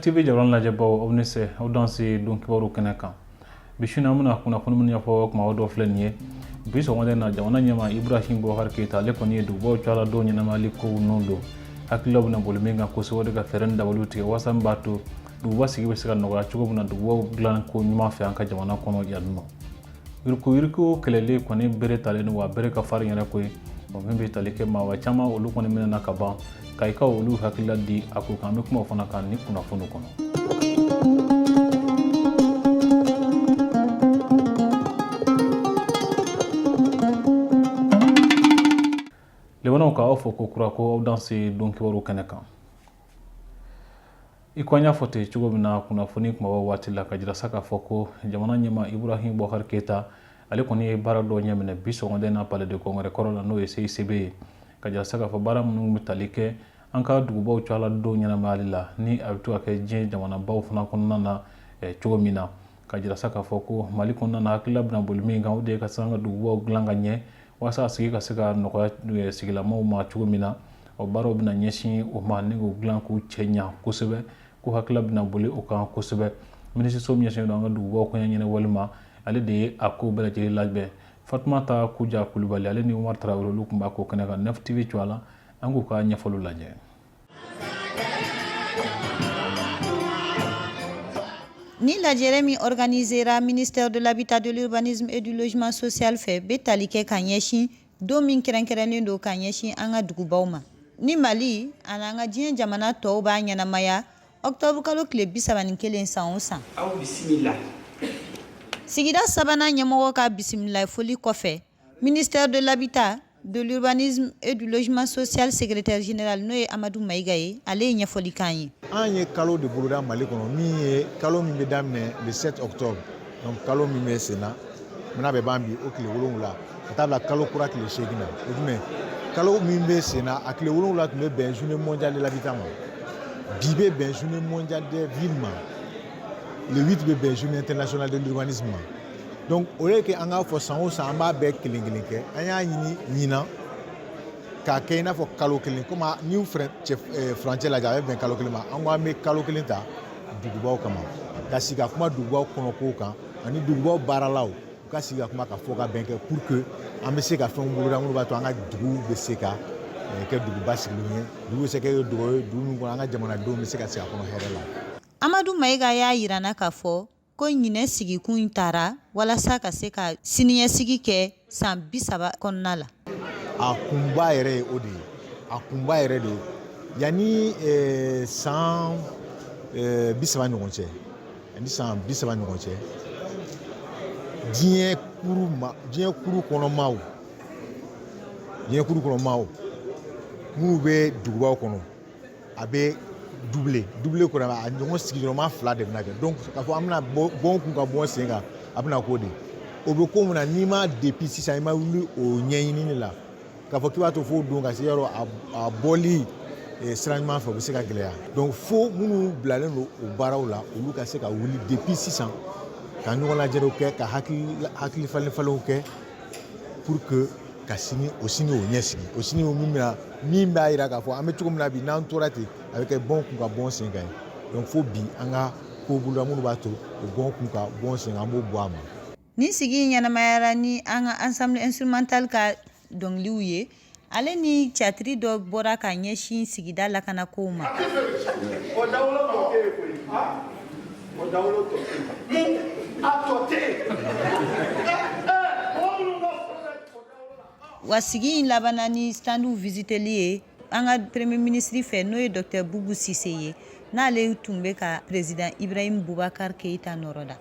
TV jabaranin lajɛbaw, aw ni se, aw danse don kibaru kɛnɛ kan. Bi su in na, an bɛna kunnafoni minnu ɲɛfɔ, kumabaw dɔ filɛ nin ye. Bi sɔgɔmada in na, jamana ɲɛmaa Ibrahim Boubacar Keita, ale kɔni ye dugubaw cɔla don ɲɛnamayali kow nun don. Hakililaw bɛna boli min kan kosɛbɛ, o de ka fɛɛrɛ ni dabaliw tigɛ walasa min b'a to duguba sigi bɛ se ka nɔgɔya cogo min na, dugubaw dilan ko ɲuman fɛ an ka jamana kɔnɔ yan nɔ. Yurukuyuruku kɛlɛli kɔni bere talen don, wa bere ka farin yɛrɛ koyi. Min bɛ tali kɛ maa caman, olu kɔni minɛna ka ban. Kayikaw, olu hakilila di a ko kan, an bɛ kuma o fana kan ni kunnafoni kɔnɔ. Limanaw, k'aw fo ko kura ko aw danse don kibaru kɛnɛ kan. I ko an y'a fɔ ten cogo min na kunnafoni kumabaw waati la, ka jira sa k'a fɔ ko jamana ɲɛmaa Ibrahim Boubacar Keita, ale kɔni ye baara dɔ ɲɛminɛ bi sɔgɔmada in na Palais de Congrès kɔrɔ la, n'o ye CICB ye. Ka jira sa k'a fɔ baara minnu bɛ tali kɛ an ka dugubaw cɔla don ɲɛnamayali la, ni a bɛ to ka kɛ diɲɛ jamanabaw fana kɔnɔna na cogo min na. Ka jira sa k'a fɔ ko Mali kɔnɔna na, hakilila bɛna boli min kan, o de ye ka se an ka dugubaw dilan ka ɲɛ walasa a sigi ka se ka nɔgɔya sigilamaw ma cogo min na. O baaraw bɛna ɲɛsin o ma ni k'u dilan k'u cɛ ɲa kosɛbɛ, ko hakilila bɛna boli o kan kosɛbɛ. Minisiriso min ɲɛsinnen don an ka dugubaw koɲɛ ɲɛnabɔli ma, ale de ye a ko bɛɛ lajɛlen labɛn. Fatumata Kuja Kulubali, ale ni Umar Tarawele, olu tun b'a ko kɛnɛ kan Nef TV cogoya la. An k'u ka ɲɛfɔliw lajɛ. Ni lajɛrɛ min organisera ministère de l'Habitat, de l'Urbanisme et du Logement social fɛ, bɛ tali kɛ ka ɲɛsin don min kɛrɛnkɛrɛnnen don ka ɲɛsin an ka dugubaw ma, ni Mali ani an ka diɲɛ jamana tɔw b'a ɲɛnamaya octobre kalo tile 31 san o san. Aw bisimila. Sigida sabanan ɲɛmɔgɔ ka bisimila foli kɔfɛ, ministère de l'Habitat, de l'Urbanisme et du Logement social secrétaire général, n'o ye Amadu Mayiga ye, ale ye ɲɛfɔli k'an ye. An ye kalo de boloda Mali kɔnɔ, min ye kalo min bɛ daminɛ le 7 octobre, donc kalo min bɛ sen na n'a bɛ ban bi, o tile 7, ka taa bila kalo kura tile 8 na. O jumɛn? Kalo min bɛ sen na, a tile 7 tun bɛ bɛn Journée mondiale de l'habitat ma, bi bɛ bɛn Journée mondiale des villes ma, le 8 bɛ bɛn Journée internationale de l'urbanisme ma. Donc au lieu que an k'a fɔ san o san an b'a bɛɛ kelen kelen kɛ, an y'a ɲini ɲinan k'a kɛ i n'a fɔ kalo kelen. Komi n'i y'u furancɛ lajɛ, a bɛ bɛn kalo kelen ma. An ko an bɛ kalo kelen ta dugubaw kama, ka sigi ka kuma dugubaw kɔnɔkow kan ani dugubaw baaralaw, u ka sigi ka kuma ka fɔ ka bɛn kɛ pour que an bɛ se ka fɛnw boloda minnu b'a to an ka duguw bɛ se ka kɛ duguba sigilenw ye, dugu bɛ se ka kɛ dugu ye, dugu min kɔnɔ an ka jamanadenw bɛ se ka sigi a kɔnɔ hɛrɛ la. Amadu Mayiga y'a yira n na k'a fɔ ko ɲinɛ sigikun in taara walasa ka se ka siniɲɛsigi kɛ san 30 kɔnɔna la. A kunba yɛrɛ ye o de ye, a kunba yɛrɛ de ye yanni san 30 ɲɔgɔn cɛ, yanni san 30 ɲɔgɔn cɛ, diɲɛ kuru ma, diɲɛ kuru kɔnɔ maaw, diɲɛ kuru kɔnɔ maaw minnu bɛ dugubaw kɔnɔ, a bɛ doubler. Doubler kɔrɔ, a ɲɔgɔn sigiyɔrɔma fila de bɛna kɛ. Donc k'a fɔ an bɛna bɔ n kun ka bɔ n sen kan, a bɛna k'o de ye. O bɛ ko min na, n'i ma depuis sisan i ma wuli o ɲɛɲinini la, k'a fɔ k'i b'a to fo don ka se yɔrɔ a bɔli sira ɲuman fɛ, o bɛ se ka gɛlɛya. Donc fo minnu bilalen don o baaraw la, olu ka se ka wuli depuis sisan ka ɲɔgɔn lajɛrew kɛ, ka hakili falen falenw kɛ pour que ka sini o sini o ɲɛsigi, o sini o min bɛna, min b'a jira k'a fɔ an bɛ cogo min na bi, n'an tora ten, a bɛ kɛ bɔn kun ka bɔn sen kan ye. Donc fo bi an ka ko boloda minnu b'a to o bɔn kun ka bɔn sen kan, an b'o bɔ a ma. Nin sigi in ɲɛnamayara ni an ka ensemble instrumental ka dɔnkiliw ye, ale ni tiyatiri dɔ bɔra ka ɲɛsin sigida lakanakow ma. O dawolo tɔ tɛ yen koyi. O dawolo tɔ tɛ yen. A tɔ tɛ yen. Wa sigi in labanna ni standw visiteli ye an ka premier ministre fɛ, n'o ye docteur Bubu Sise ye, n'ale tun bɛ ka président Ibrahim Boubacar Keïta nɔrɔ da.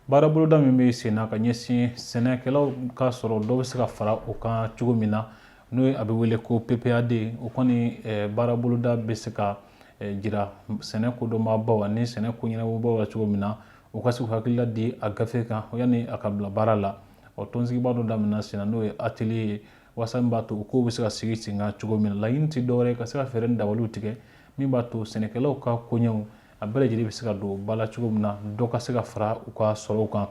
Baaraboloda min bɛ sen na ka ɲɛsin sɛnɛkɛlaw ka sɔrɔ dɔ bɛ se ka fara o kan cogo min na, n'o ye a bɛ wele ko PPAD, o kɔni baaraboloda bɛ se ka jira sɛnɛ kodɔnbaabaw ani sɛnɛ ko ɲɛnabɔbaw la cogo min na, u ka se k'u hakilila di a gafe kan yanni a ka bila baara la. O tɔnsigiba dɔ daminɛna sen na, n'o ye atelier ye, walasa min b'a to o kow bɛ se ka sigi sen kan cogo min na. Laɲini tɛ dɔwɛrɛ ye ka se ka fɛɛrɛ ni dabaliw tigɛ min b'a to sɛnɛkɛlaw ka koɲɛw a bɛɛ lajɛlen bɛ se ka don ba la cogo min na, dɔ ka se ka fara u ka sɔrɔw kan.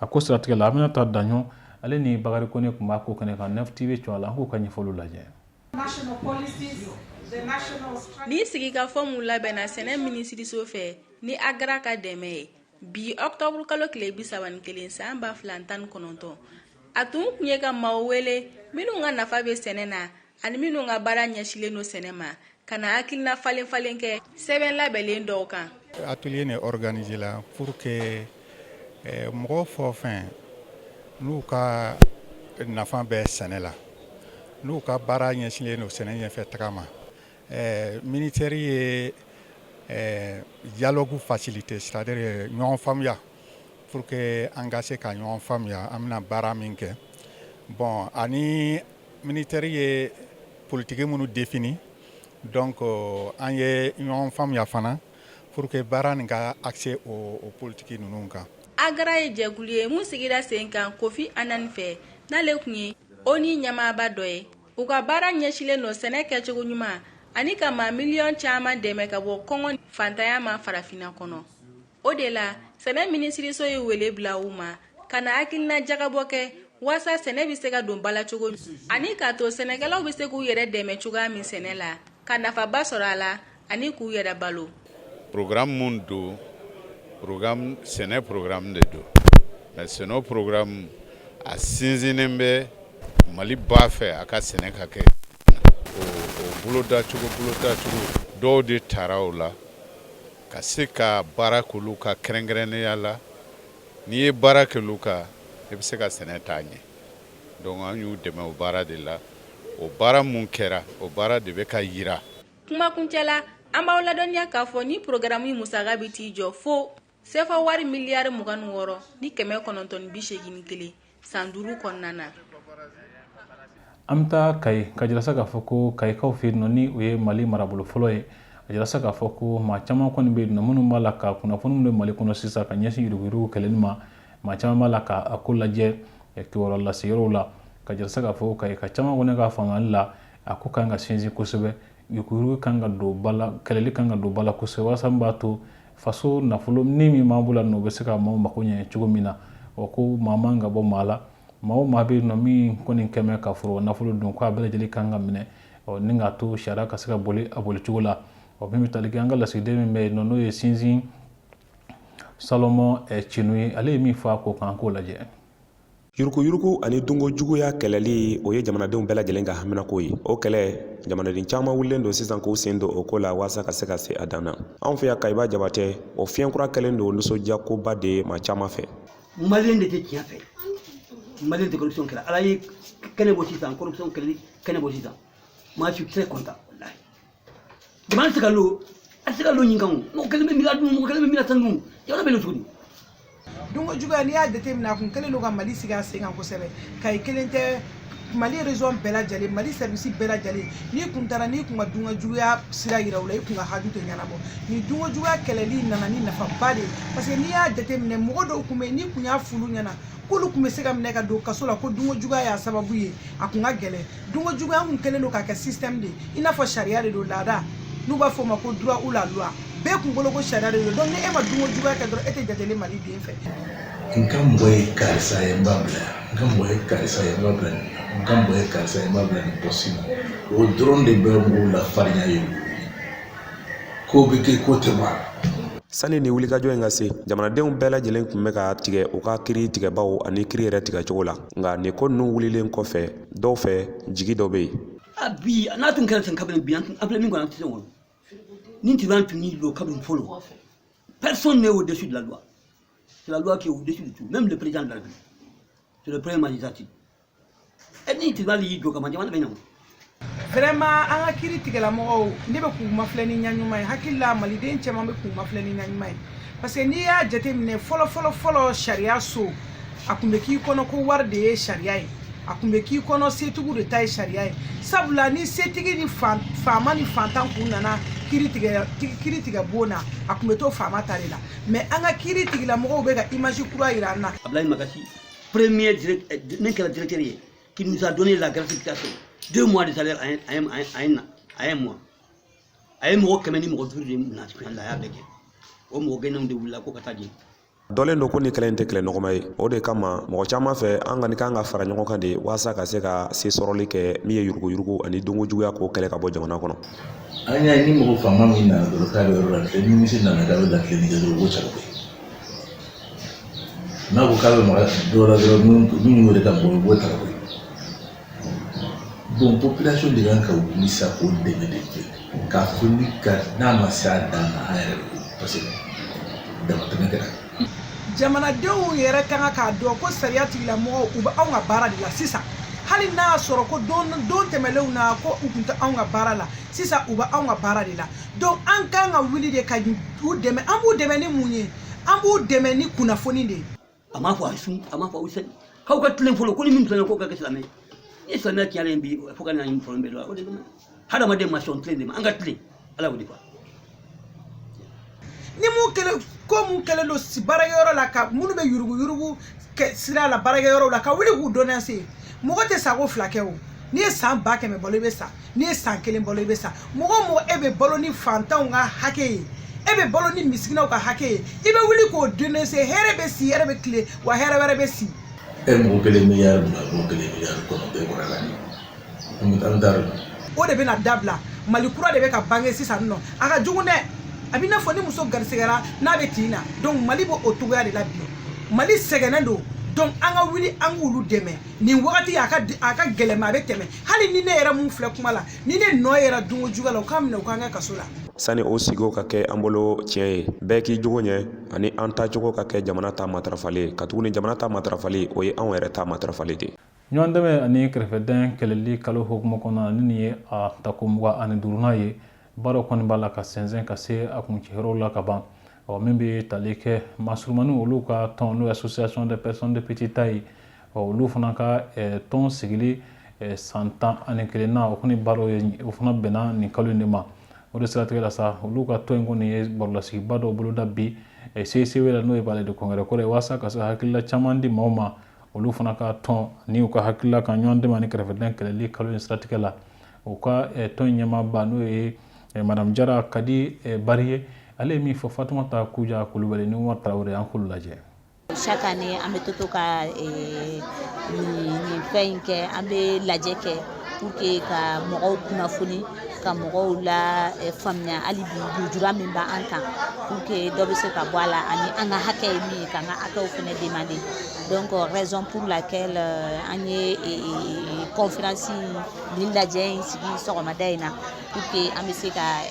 A ko siratigɛ la, Aminata Daɲɔ, ale ni Bakari Kone tun b'a ko kɛnɛ kan Nef TV cogoya la. An k'u ka ɲɛfɔliw lajɛ. National policies Ni sigikafɔ mun labɛnna sɛnɛ minisiriso fɛ ni AGRA ka dɛmɛ ye bi, ɔkutɔburu kalo tile 31 san 2019, a tun kun ye ka maaw wele minnu ka nafa bɛ sɛnɛ na ani minnu ka baara ɲɛsilen don sɛnɛ ma, ka na hakilina falen falen kɛ sɛbɛn labɛnlen dɔw kan. Atelier nin organisé la pour que mɔgɔ fɛn o fɛn n'u ka nafa bɛ sɛnɛ la, n'u ka baara ɲɛsinnen don sɛnɛ ɲɛfɛ taga ma, ministère ye dialogue facilité, c'est à dire ɲɔgɔn faamuya, pour que an ka se ka ɲɔgɔn faamuya an bɛna baara min kɛ. Bon, ani ministère ye politique minnu défini, donc an ye ɲɔgɔn faamuya fana pour que baara nin ka axé o politique ninnu kan. AGRA ye jɛkulu ye mun sigira sen kan Kofi Annan fɛ, n'ale tun ye ONU ɲɛmaaba dɔ ye. U ka baara ɲɛsilen don sɛnɛ kɛcogo ɲuman ani ka maa miliyɔn caman dɛmɛ ka bɔ kɔngɔ, fantanya ma farafinna kɔnɔ. O de la, sɛnɛ minisiriso ye wele bila u ma ka na hakilina jagabɔ kɛ waasa sɛnɛ bɛ se ka don bala cogo ani k'a to sɛnɛkɛlaw bɛ se k'u yɛrɛ dɛmɛ cogoya min sɛnɛ la, ka nafaba sɔrɔ a la ani k'u yɛrɛ balo. Programme mun don, programme sɛnɛ programme de don, mais sɛnɛ programme a sinsinnen bɛ Mali b'a fɛ a ka sɛnɛ ka kɛ o bolodacogo dɔw de tara o la ka se ka baara k'olu ka kɛrɛnkɛrɛnnenya la. N'i ye baara kɛ kan, i bɛ se ka sɛnɛ taa ɲɛ. Donc an y'u dɛmɛ o baara de la. O baara mun kɛra, o baara de bɛ ka yira. Kumakuncɛ la, an b'aw ladɔnniya k'a fɔ ni programme musaka bɛ t'i jɔ fo sefa wari miliyari 26,981 san 5 kɔnɔna na. An bɛ taa Kayi ka jira sa k'a fɔ ko Kayikaw fɛ yen nɔ, ni o ye Mali marabolo fɔlɔ ye, a jira sa k'a fɔ ko maa caman kɔni bɛ yen nɔ minnu b'a la ka kunnafoni minnu bɛ Mali kɔnɔ sisan ka ɲɛsin yuruguyurugu kɛlɛli ma. Maa caman b'a la ka a ko lajɛ kibaruya laseyɔrɔw la, ka jira sa k'a fɔ Kayi ka caman kɔni ka faamuyali la, a ko kan ka sinsin kosɛbɛ, yuruguyurugu kan ka don ba la, kɛlɛli kan ka don ba la kosɛbɛ, walasa min b'a to faso nafolo ni min b'an bolo n'o bɛ se ka maaw mako ɲɛ cogo min na. O ko maa man ka bɔ maa la, maa o maa bɛ yen nɔ min kɔni kɛmɛ ka foro nafolo dun, k'a bɛɛ lajɛlen kan ka minɛ ni k'a to sariya ka se ka boli a boli cogo la. O min bɛ tali kɛ an ka lasigiden min bɛ yen nɔ, n'o ye Sinsin Salomon Cinu ye, ale ye min fɔ a ko kan, k'o lajɛ. Yuruguyurugu ani dunko juguya kɛlɛli, o ye jamanadenw bɛɛ lajɛlen ka haminako ye. O kɛlɛ, jamanaden caman wulilen don sisan k'u sen don o ko la walasa ka se ka se a dan na. Anw fɛ yan, Kayiba Jabatɛ, o fiɲɛkura kɛlen don nisɔndiyakoba de ye maa caman fɛ. Malien de tɛ tiɲɛ fɛ, Malien tɛ corruption kɛlɛ. Ala ye kɛnɛ bɔ sisan, corruption kɛlɛli kɛnɛ bɔ sisan. Moi, je suis très content, wallahi. Jamana tɛ se ka lo, a tɛ se ka lo ɲin kan. O mɔgɔ kelen bɛ miliyari dun, mɔgɔ kelen bɛ miliyari 10 dun, jamana bɛ lo cogo di? Dunko juguya, n'i y'a jateminɛ, a kun kɛlen don ka Mali sigi a sen kan kosɛbɛ. Kayi kelen tɛ, Mali région bɛɛ lajɛlen, Mali service bɛɛ lajɛlen, n'i kun taara, n'i kun ka dunko juguya sira yira u la, i kun ka haju tɛ ɲɛnabɔ. Ni dunko juguya kɛlɛli nana ni nafaba de ye, parce que n'i y'a jateminɛ, mɔgɔ dɔw kun bɛ yen, n'i kun y'a f'olu ɲɛna k'olu kun bɛ se ka minɛ ka don kaso la ko dunko juguya y'a sababu ye, a kun ka gɛlɛn. Dunko juguya kun kɛlen don k'a kɛ système de ye, i n'a fɔ sariya de don, laada n'u b'a fɔ o ma ko droit ou la loi. Bɛɛ kun bolo ko sariya de don. Donc ni e ma dunko juguya kɛ dɔrɔn, e tɛ jatelen Mali den fɛ. N ka mɔgɔ ye karisa ye, n b'a bila yan. N ka mɔgɔ ye karisa ye, n b'a bila nin na. N ka mɔgɔ ye karisa ye, n b'a bila nin poste la. O dɔrɔn de bɛ mɔgɔw la farinya ye, ko bɛ kɛ ko tɛ bɔ a la. Sani ni wulikajɔ in ka se, jamanadenw bɛɛ lajɛlen tun bɛ ka tigɛ u ka kiri tigɛbaw ani kiri yɛrɛ tigɛcogo la. Nka nin ko ninnu wulilen kɔfɛ, dɔw fɛ, jigi dɔ bɛ yen. A bi n'a tun kɛra ten kabini bi, an filɛ min kɔnɔ, an tɛ se o kɔnɔ. Ni tribunal tun y'i jɔ kabini fɔlɔ, personne n'est au-dessus de la loi. C'est la loi qui est au-dessus de tout, même le président de la République, c'est le premier magistrat. E ni tribunal y'i jɔ kama, jamana bɛ ɲɛ o. Vraiment, an ka kiiri tigɛlamɔgɔw, ne bɛ k'u mafilɛ ni ɲɛ ɲuman ye. Hakili la, maliden caman bɛ k'u mafilɛ ni ɲɛ ɲuman ye, parce que n'i y'a jateminɛ, fɔlɔ fɔlɔ fɔlɔ, sariya so, a kun bɛ k'i kɔnɔ ko wari de ye sariya ye, a kun bɛ k'i kɔnɔ setigiw de ta ye sariya ye. Sabula ni setigi ni faama ni fantan kun nana kiiri tigɛ kiiri tigɛ bon na, a kun bɛ to faama ta de la. Mais an ka kiiri tigilamɔgɔw bɛ ka image kura yira an na. Ablaye Makassi, premier direct, min kɛra directeur ye, qui nous a donné la gratification, 2 mois de salaire à un mois. A ye mɔgɔ 105 de minɛ suɲɛli la, a y'a bɛɛ kɛ. O mɔgɔ gɛnnenw de wulila ko ka taa jeni. Dɔlen don ko ni kɛlɛ in tɛ kɛlɛ nɔgɔma ye. O de kama mɔgɔ caman fɛ, an kɔni kan ka fara ɲɔgɔn kan de walasa ka se ka se sɔrɔli kɛ min ye yuruguyurugu ani dunko juguya, k'o kɛlɛ ka bɔ jamana kɔnɔ. An y'a ye, ni mɔgɔ faama min nana dɔrɔn k'a bɛ yɔrɔ la, ni minisiri nana k'a bɛ latilenni kɛ dɔrɔn, u b'o ta ka bɔ yen. N'a ko k'a bɛ maga dɔ la dɔrɔn, min y'o de ka mɔgɔ ye, u b'o ta ka bɔ yen. Bon, population de kan ka wuli sa k'o dɛmɛ de kɛ k'a fɔ ni ka n'a ma se a dan na, an yɛrɛ bɛ, parce que damatɛmɛ kɛra. Jamanadenw yɛrɛ ka kan k'a dɔn ko sariya tigilamɔgɔw, u bɛ anw ka baara de la sisan. Hali n'a y'a sɔrɔ ko don don tɛmɛnlenw na ko u tun tɛ anw ka baara la, sisan u bɛ anw ka baara de la. Donc an kan ka wuli de ka u dɛmɛ. An b'u dɛmɛ ni mun ye? An b'u dɛmɛ ni kunnafoni de ye. A m'a fɔ a sun, a m'a fɔ aw seli, k'aw ka tilen fɔlɔ, ko ni min tilenna, k'o ka kɛ silamɛ ye. Ni silamɛya tiɲɛlen bi fo ka na nin fɔlɔ bɛɛ la, o de don. Hadamaden ma sɔn tilen de ma, an ka tilen, Ala y'o de fɔ. Ni mun kɛlen ko mun kɛlen don baarakɛyɔrɔ la, ka minnu bɛ yuruguyurugu kɛ sira la baarakɛyɔrɔw la, ka wuli k'u dénoncer. Mɔgɔ tɛ sako fila kɛ o. N'i ye san 100 000 balo, i bɛ sa. N'i ye san kelen balo, i bɛ sa. Mɔgɔ o mɔgɔ, e bɛ balo ni fantanw ka hakɛ ye, e bɛ balo ni misikinaw ka hakɛ ye, i bɛ wuli k'o dénoncer, hɛrɛ bɛ si, hɛrɛ bɛ tile wa, hɛrɛ wɛrɛ bɛ si. E mɔgɔ kelen miliyari 20, mɔgɔ kelen miliyari 9 kɔrɔ la, an bɛ taa yɔrɔ. O de bɛna dabila. Mali kura de bɛ ka bange sisan nɔ. A ka jugu dɛ, a b'i n'a fɔ ni muso garisɛgɛra n'a bɛ tin na. Donc Mali b'o o cogoya de la bi. Mali sɛgɛnnen don. Donc an ka wuli, an k'olu dɛmɛ nin wagati. A ka gɛlɛn, a bɛ tɛmɛ. Hali ni ne yɛrɛ mun filɛ kuma la, ni ne nɔ yɛrɛ dunko juguya la, u k'a minɛ, u k'an kɛ kaso la. Sani o sigiw ka kɛ an bolo tiɲɛ ye, bɛɛ k'i jogo ɲɛ ani an tacogo ka kɛ jamana ta matarafalen ye, ka tuguni jamana ta matarafali, o ye anw yɛrɛ ta matarafali de ye. Ɲɔgɔn dɛmɛ ani kɛrɛfɛdɛn kɛlɛli kalo hukumu kɔnɔ, ni nin ye a tako 25nan ye, baaraw kɔni b'a la ka sɛnsɛn ka se a kuncɛyɔrɔw la ka ban. Ɔ, min bɛ tali kɛ masurumani olu ka tɔn, n'o ye Association des personnes de petite taille, ɔ, olu fana ka tɔn sigili san 11nan, o kɔni baaraw ye, o fana bɛnna nin kalo in de ma. O de siratigɛ la sa, olu ka tɔn in kɔni ye barolasigiba dɔw boloda bi CICB la, n'o ye palais de congrès kɔrɔ ye, walasa ka se ka hakilila caman di maaw ma, olu fana ka tɔn ni u ka hakilila kan ɲɔgɔn dɛmɛ ani kɛrɛfɛdɛn kɛlɛli kalo in siratigɛ la. U ka tɔn in ɲɛmaaba, n'o ye Madame Jara Kadi Bari ye, ale ye min fɔ Fatumata Kuja Kulubali ni Umar Tarawele, an k'olu lajɛ. Chaque année, an bɛ to ka nin fɛn in kɛ, an bɛ lajɛ kɛ pour que ka mɔgɔw kunnafoni, ka mɔgɔw la faamuya hali bi lujura min b'an kan, pour que dɔ bɛ se ka bɔ a la, ani an ka hakɛ ye min ye, k'an ka hakɛw fana demander. Donc raison pour laquelle an ye conférence nin lajɛ in sigi sɔgɔmada in na, pour que an bɛ se ka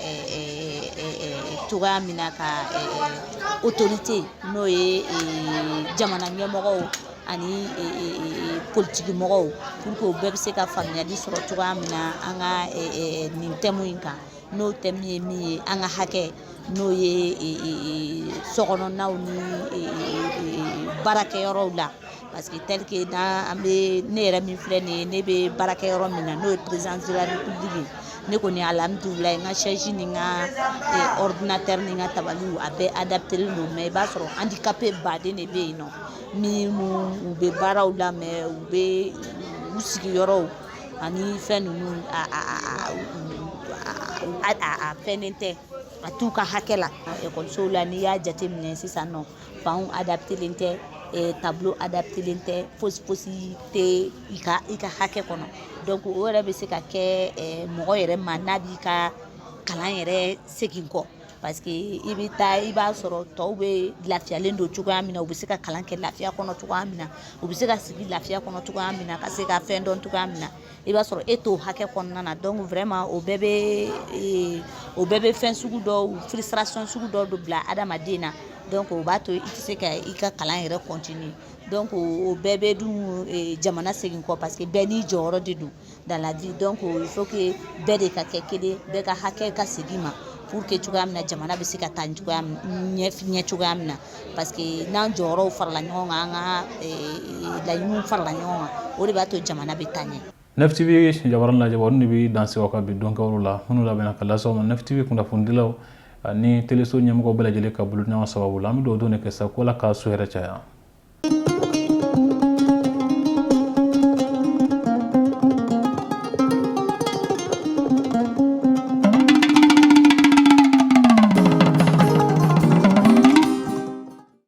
cogoya min na ka autorité, n'o ye jamana ɲɛmɔgɔw ani politiki mɔgɔw, pour que u bɛɛ bɛ se ka faamuyali sɔrɔ cogoya min na an ka nin thème in kan, n'o thème ye min ye, an ka hakɛ, n'o ye sokɔnɔnaw ni baarakɛyɔrɔw la. Parce que tel que n'an an bɛ, ne yɛrɛ min filɛ nin ye, ne bɛ baarakɛyɔrɔ min na, n'o ye présidence de la République ye, ne kɔni, alhamdulilayi, n ka chaise ni n ka ordinateur ni n ka tabaliw, a bɛɛ adapté don. Mais i b'a sɔrɔ handicapé baden de bɛ yen nɔ, minnu u bɛ baaraw la, mais u bɛ u sigiyɔrɔw ani fɛn ninnu, a fɛnnen tɛ, a t'u ka hakɛ la. Ekɔlisow la, n'i y'a jateminɛ sisan nɔ, fanw adaptélen tɛ, tableau adaptélen tɛ, fosi fosi tɛ i ka hakɛ kɔnɔ. Donc o yɛrɛ bɛ se ka kɛ mɔgɔ yɛrɛ ma n'a b'i ka kalan yɛrɛ segin kɔ, parce que i bɛ taa, i b'a sɔrɔ tɔw bɛ lafiyalen don cogoya min na, u bɛ se ka kalan kɛ lafiya kɔnɔ cogoya min na, u bɛ se ka sigi lafiya kɔnɔ cogoya min na, ka se ka fɛn dɔn cogoya min na, i b'a sɔrɔ e t'o hakɛ kɔnɔna na. Donc vraiment, o bɛɛ bɛ fɛn sugu dɔw, frustration sugu dɔw de bila adamaden na. Donc o b'a to i tɛ se ka i ka kalan yɛrɛ continuer. Donc o bɛɛ bɛ dun jamana segin kɔ, parce que bɛɛ n'i jɔyɔrɔ de don dans la vie. Donc il faut que bɛɛ de ka kɛ kelen, bɛɛ ka hakɛ ka segin ma, pour que cogoya min na jamana bɛ se ka taa cogoya ɲɛ cogoya min na. Parce que n'an jɔyɔrɔw farala ɲɔgɔn kan, an ka laɲiniw farala ɲɔgɔn kan, o de b'a to jamana bɛ taa ɲɛ. Nef TV jabaranin lajɛ, olu de bɛ dan sigi aw ka bi dɔnkɛyɔrɔ la, minnu labɛnna ka lase aw ma Nef TV kunnafonidilaw ani teleso ɲɛmɔgɔ bɛɛ lajɛlen ka bolo ɲɔgɔn sababu la. An bɛ dugawu don de kɛ sa ko Ala ka so hɛrɛ caya.